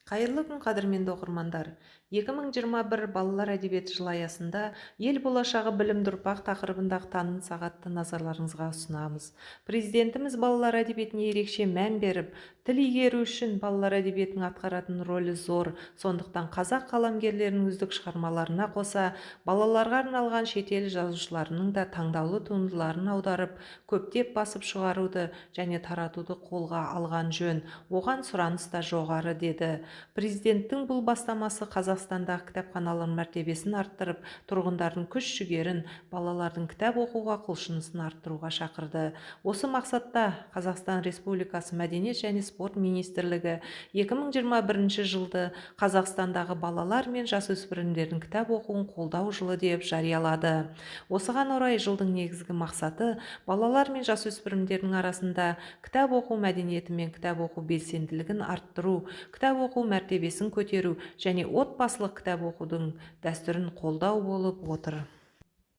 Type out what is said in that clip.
Қайырлы күн, қадірменді оқырмандар! 2021 балалар әдебиеті жылы аясында «Ел болашағы – білімді ұрпақ» тақырыбындағы таным сағатты назарларыңызға ұсынамыз. Президентіміз балалар әдебиетіне ерекше мән беріп, тіл игеру үшін балалар әдебиетінің атқаратын рөлі зор, сондықтан қазақ қаламгерлерінің үздік шығармаларына қоса, балаларға арналған шетел жазушыларының да таңдаулы туындыларын аударып, көптеп басып шығаруды және таратуды қолға алған жөн, оған сұраныс та жоғары деді. Президенттің бұл бастамасы Қазақстандағы кітапханалар мәртебесін арттырып, тұрғындардың күш-жігерін, балалардың кітап оқуға құлшынысын арттыруға шақырды. Осы мақсатта Қазақстан Республикасы Мәдениет және спорт министрлігі 2021 жылды Қазақстандағы балалар мен жасөспірімдердің кітап оқуын қолдау жылы деп жариялады. Осыған орай жылдың негізгі мақсаты балалар мен жасөспірімдердің арасында кітап оқу мәдениеті мен кітап оқу белсенділігін арттыру, кітап оқу мәртебесін көтеру және отбасылық кітап оқудың дәстүрін қолдау болып отыр.